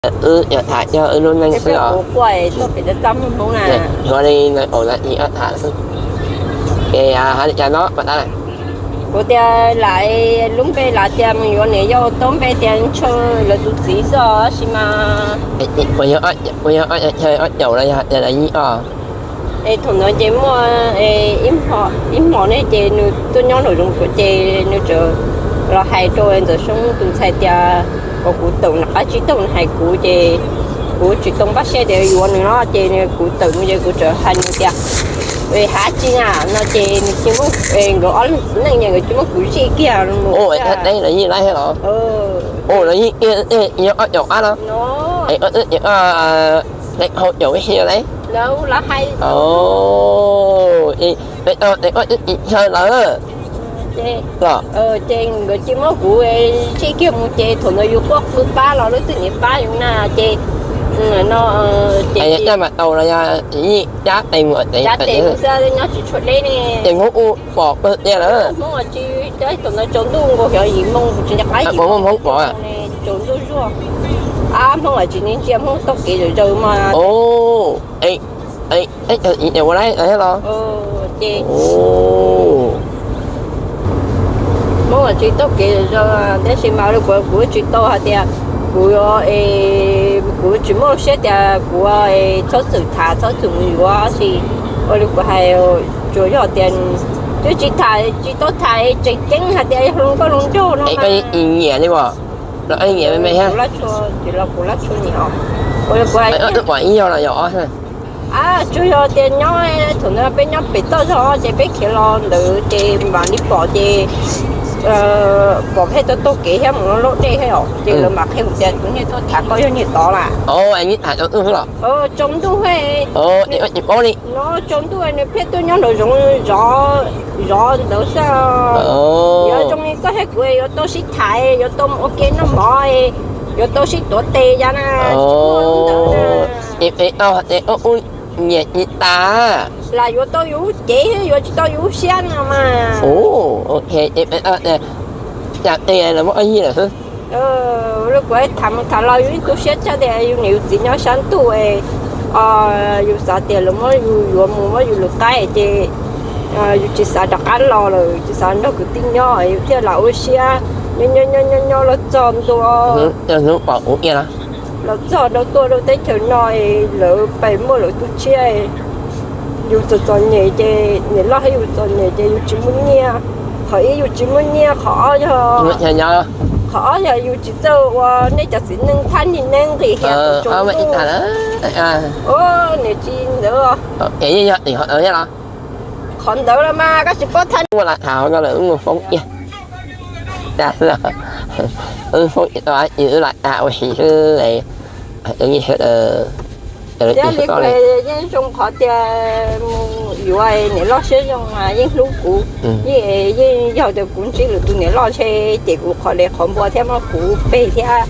Wb yuav tham coj wb lub neej xwb os. Ua li ntawd, ua li ntawd xwb. Ces hais li cas no pas tas? Kuv tias lam lub npe lam tias mus yuav niam yau tau npe tias ntshaw lawv tus txiv xwb os sis mas. Puas yog ob caum los yog tias lawv yim os? Es thaum ntawd ces muaj ib hmo ne ces nws tuaj nyob nraum zoov kuv ces nws txawm los hais rau Ntxawm Xyoob tus ntxhais tias kom kuv tawm nram qab tsib taug, nws hais kuv ces kuv tsis tau npaj siab tias yuav nws no ces kuv tawm mus ces kuv txawm hais nws tias, hais tsis na no ces nws cia li muab, nkawd ob leeg txiv neej ces nkawd cia li muab kuv zij kiag. Ua, lawv yim laib los? Ua, lawv yim kiag, yog ob caum qab los? Es ob caum, hau caum ib xyoo lawm. Peb tau tes koj twb tsis chaw lawm los? Ces nkawd cia li muab kuv zij kiag mus ces thaum ntawd yus quaj qw pab los leej twg niam pab yus na ces no ces caj mam tau los yog yim cab tes mus, cab tes mus xwb nyob tsis tshua deb ne. Ces Hmoob ua pom pawg tiag lawm. Hmoob tsis, thaum ntawd tsaus ntuj nkaus xyov yim moo tsis nco qab yim moo, tsaus ntuj zuag. Ab, Hmoob tsis ntsia, Hmoob taug kev zom zaws mas. Teb chaws ua laib thiab los? Ces Hmoob tsis taug kev zom zaws tab sis mas kuv, kuv tsis tau hais tias kuv, kuv tsis muaj lub siab tias kuv txhob txwm tham txhob txwm mus yuav sis ua li kuv hais, tsuas yog tias twb tsis tham, tsis tau tham tseem ceeb hais tias yog hluas nkauj hluas nraug no. Koj nyiam li os, los koj nyiam me me thiab? Kuv lab tshua nyiam os. Ua li kuv hais, ib yog los yog ob? Tsuas yog tias nyob thaum ntawd peb nyob pem toj zog ces peb khiav los ntawd ces mam li pom ces pom pheej taug taug kev thiab mus loj dej thiab os ces lawv mam qhia kuv tias tus niag tuaj tham koj yog niag tod lawm. Tsaus ntuj, tsaus ntuj nws pheej tuaj nyob nraum zoov zov ntawd xwb. Yog zoo li koj thiab kuv yuav tau sib tham, yuav tau mus ua ke noj mov, yuav tau sib tuav tes ya na. Ces peb tau hais tias ua ua nyiam tsis tas, lam yuav tau yus lub cev thiab yuav tsis tau yus lub siab no mas. Ces peb tau tias cas tes los muab ua yig lawm xwb. Li kuv tham mus tham los yus yeej tu siab tshaj tias yus niam yus txiv nyob sab ntuj, yus xav tias lawv muab yus yuav mus muab yus lwm qaib ces yus tsis xav rov qab los lawm, tsis xav nrog kwv tij nyob, yus thiaj lam ua siab nyob nyob nyob nyob los txog ntua, hnub pom kuv los txog rau tuaj rau teb chaws no, lawv pais muaj lawv tus tshiab, yus txom txom nyem ces niam loj thiab yus txom nyem ces yus tsis muaj nyiaj. Qhov ib yus tsis muaj nyiaj, qhov ob yog, qhov ob yog yus tsis txawj ua nej cov txiv neej thaj niag neeb nqis hias tus tsaus ntuj. Niam tsis ntawd. Qhov ntawd los mas koj tsis paub thaj. Ua lam tham hauv no lawm wb mus foob kiag. Wb foob tau dab tsi wb lam tham ua si xwb. Thiab li yeej zoo qhov tias mus yuav niam loj siab zoo mas yeej hlub kuv, yeej, yeej yog tias kuv ntsib lwm tus niam loj ntshe ces kuv qhov dev qhov npua thiab muab kuv phem thiab.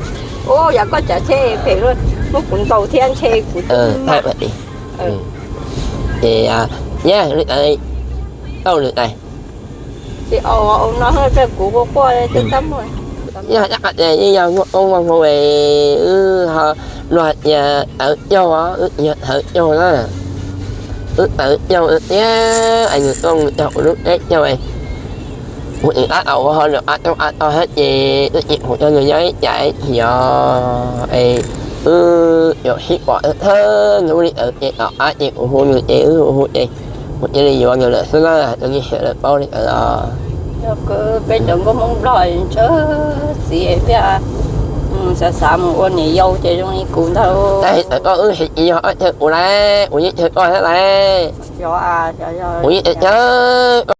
Ua yog koj tsav ntshe phem luaj, muab kuv ntaus thiab ntshe kuv tau li tais. Tsis au no kuv quaj quaj tab muag. Yog ib qho tias yeej yog muaj koob muaj hmoov es wb ho luag hais tias tawv caug, wb tsis yog tawv caug na. Wb tawv caug tiag es nws tuaj mus txog kuv lub teb caug es kuv tsis qab tau ua hauj lwm qab toob qab tog thiab ces wb tsis pum tau nws nyob ib cas ib chim os es wb yuav sib pom thawj hnub li ntawd ces tom qab ces kuv hu nws ces wb hu hu ces kuv cia li yuav nws lawm xwb na, rau nej sawv daws paub li ntawd os. Yog peb cov nkauj Hmoob Nplog ntshaw txiv thiaj xav xav mus ua niam yau ces zoo li kuv ntag. Tab sis tawm koj wb tsis yog ob chaw kuv lawm, kuv yeej chaw koj thiab lawm. Kuv yeej chaw